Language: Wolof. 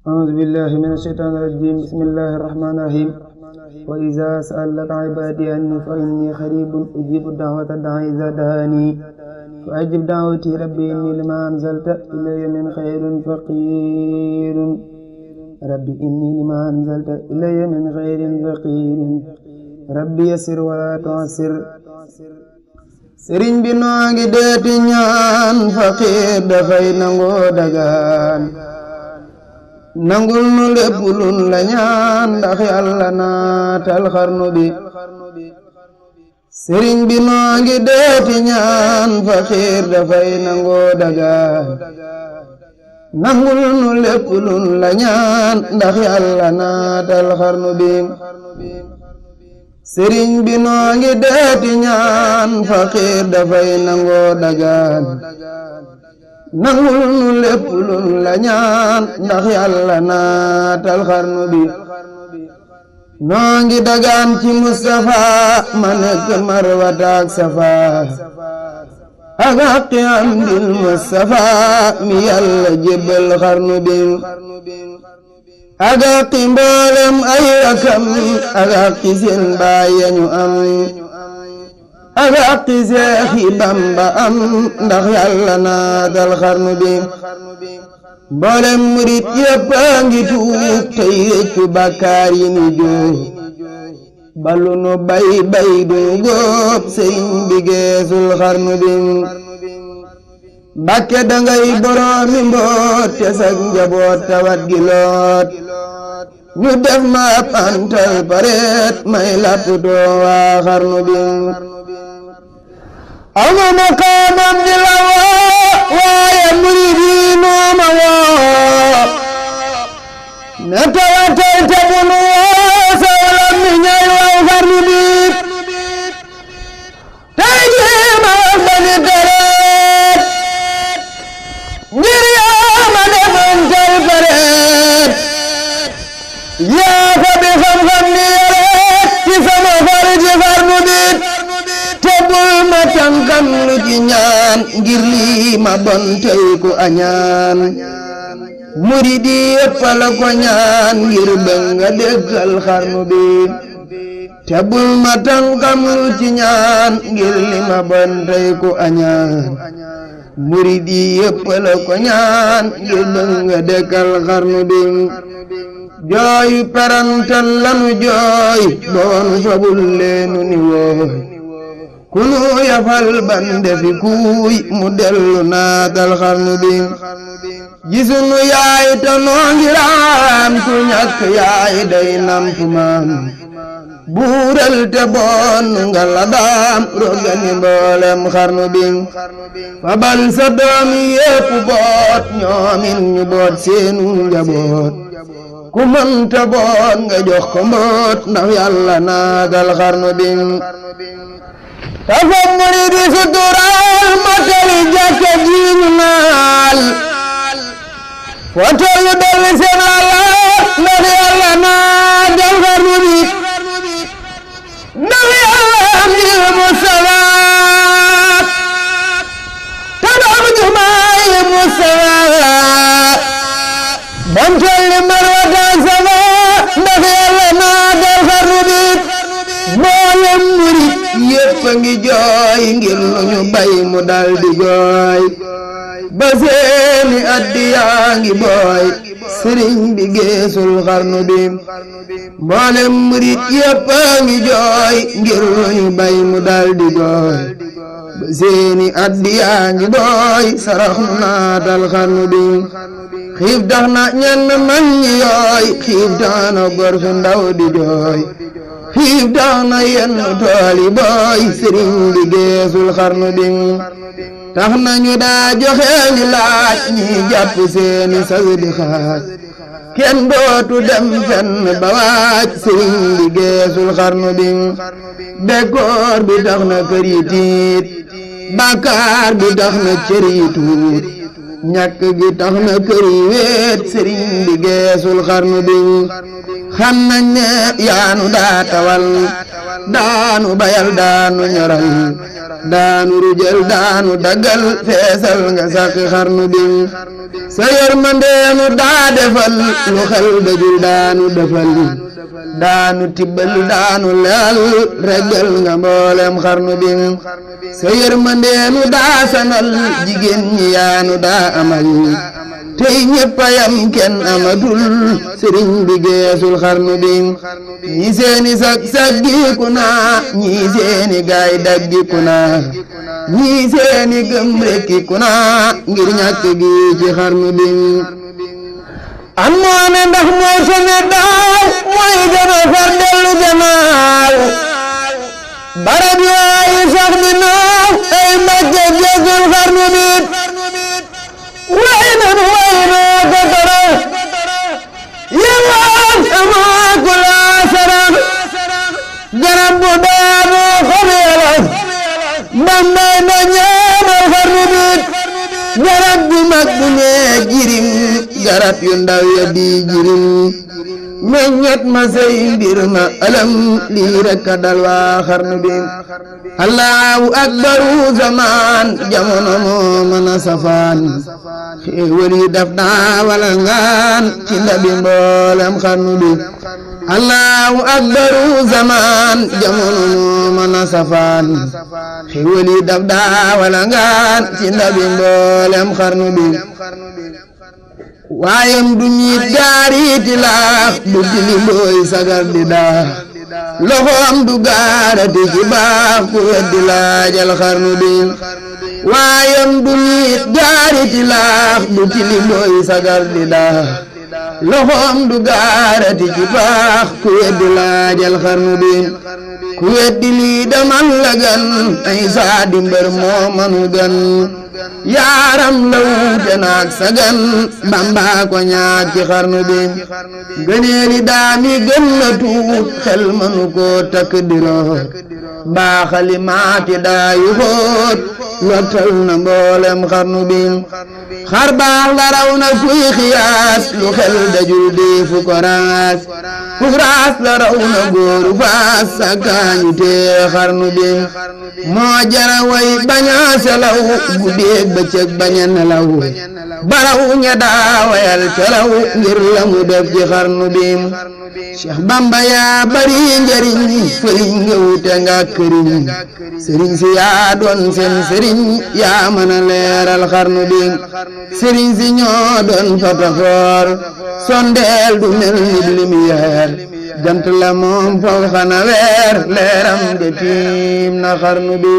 أعوذ بالله من الشيطان الرجيم بسم الله الرحمن الرحيم وإذا سألك عبادي عني فإني قريب أجيب دعوة الداعي إذا دعاني فأجب دعوتي ربي إني لما أنزلت إلي من خير فقير ربي إني لما أنزلت إلي من خير فقير ربي يسر ولا تعسر sëriñ bi noo ngi deeti ñaan faqiir dafay nangoo dagaan nangul nu lépp luñ la ñaan ndax yàlla naatal xarnu bi sëriñ bi noo ngi deeti ñaan faqiir dafay nangoo dagaan nangul nu lépp luñ la ñaan ndax yàlla naatal xarnu bi sëriñ bi noo ngi deeti ñaan faqiir dafay nangoo dagaan nangul nu lépp luñ la ñaan ndax yàlla naatal xarnu bi noo ngi dagaan ci Mustafa ma nekk marwataak safa ak xaqi amdil Mustafa mi yàlla jébbal xarnu bi ak xaqi mboolem ay rakam ak xaqi seen baay yañu am ak xaqi Seexi Bamba am ndax yàlla naatal xarnu bi mboolem murit yépp a ngi tuub tey réccu bàkkaar yi ni jóob balu nu bay du góob sëriñ bi geesul xarnu bi Mbàkke dangay boroomi mboot te sag njaboot tawat gi loot ñu def ma ab antal pareet may lapputoo waa xarnu bi ama maqaamam di la woo waaye murid yi noo ma woo ne tawatal te bunu woo sawalam mi ñay waw xarnu bi tey jii ma wax ba ni tereet ngir yaa ma defoon tal pareet yaa fa bi xam-xam ni yareet ci sama far ci xarnu bi te bul ma tànkam lu ci ñaan ngir lii ma bon tey ku añaan murid yi yépp la ko ñaan ngir bëgg nga déggal xarnu bi te bul ma tànkam lu ci ñaan ngir li ma bon tey ku añaan murid yi yépp la ko ñaan ngir bëgg nga déggal xarnu bi jooyu perantal lanu jooy doon fabul leenu ni wooy kunu yafal bande fi kuuy mu dellu naatal xarnu bi gisunu yaay te noo ngi raam ku ñàkk yaay day namp maam buural te boon nga la daam rogani mboolem xarnu bi fabal sa doomi yépp boot ñoomin ñu boot seenu njaboot ku mënta boot nga jox ko mboot ndax yàlla naatal xarnu bi dafa murid yi suturaal matali jàkka ji ñu naal foto yu dolli seen Allah ndax yàlla naatal xarnu bi ndax yàlla am ngir Mustafa tabax jumaay Mustafa bam tolli marwata safa ndax yàlla naatal xarnu bi mboolem murid yépp a ngi jooy ngir lu ñu bay mu dal di jooy ba seeni addiyaa ngi booy sëriñ bi geesul xarnu bi mboolem murid yépp a ngi jooy ngir lu ñu bay mu dal di jooy ba seeni addiyaa ngi booy sarax nu naatal xarnu bi xiif tax na ñenn man ñi yooy xiif tax na gor su ndaw di jooy xiif tax na yenn tool yi booy sëriñ bi geesul xarnu bi tax na ñu daa joxe li laaj ñi jàpp seeni sas di xaaj kenn dootu dem fenn ba waaj sëriñ bi geesul xarnu bi bekkoor bi tax na kër yi tiit bàkkaar bi tax na cër yi tuut ñàkk gi tax na kër yi wéet sëriñ bi geesul xarnu bi xam nañ ne yaanu daa tawal daanu bayal daanu ñoral daanu rujal daanu daggal feesal nga sàkki xarnu bi sa yërmandeenu daa defal lu xel dajul daanu defal daanu tibbal daanu leel reggal nga mboolem xarnu bi sa yërmandeenu daa sanal jigéen ñi yaanu daa amal tey ñëpp a yam kenn amatul sëriñ bi geesul xarnu bi ñi seeni sag saggiku naa ñi seeni gaay daggiku naa ñi seeni gëm rekkiku naa ngir ñàkk gi ci xarnu bi am moo ne ndax mooy sene daaw mooy gën a far dellu gannaaw barab yooyu sax di naaw ay Mbàkke geesul xarnu bi way nanu ko dara yewaan amaa ku laa sarax garab bu daanu xob yàlla mbambay na ñaamal xarnu bi garab bu mag bu nee jirim garab yu ndaw ya di jirim meññet ma say mbir ma alam lii rekk a dal waa xarnu bi allahu akbaru zaman jamono moo mën a safaan xéewal yi daf naa wala ngaan ci ndabi mboolem xarnu bi allahu akbaru zaman jamono moo mën a safaan xéewal yi daf naa wala ngaan ci ndabi mboolem xarnu bi waayam du ñiit gaariiti laax du tilindooy sagar di daa loxoom du gaarati ci baax ku weddi laajal xarnu bi waayam du ñiit gaariiti laax du tilindooy sagar di daa loxoom du gaarati ci baax ku weddi laajal xarnu bi ku weddi lii daman la gan ay saa di mbër moo manu gan yaaram la wuute naag sagan Bamba ko ñaag ci xarnu bi gëneeli daami gën na tuut xel mënu ko takk diroo baaxali maati daayu xóot lottal na mboolem xarnu bi xar baax la raw na kuy xiyaas lu xel dajul deefu ko raas fuk raas la raw na góoru faas sakkaañu tee xarnu bi moo jara way baña selaw guddeeg bëccëg baña nelaw baraw ña daawayal celaw ngir la mu def ci xarnu bi Cheikh Bamba yaa bari njariñ fëriñ nga wute nga këriñ sëriñ si yaa doon seen sëriñ yaa mën a leeral xarnu bi sëriñ si ñoo doon fotofoor sondeel du mel ni lumière jant la moom faw xana weer leeram de tiim na xarnu bi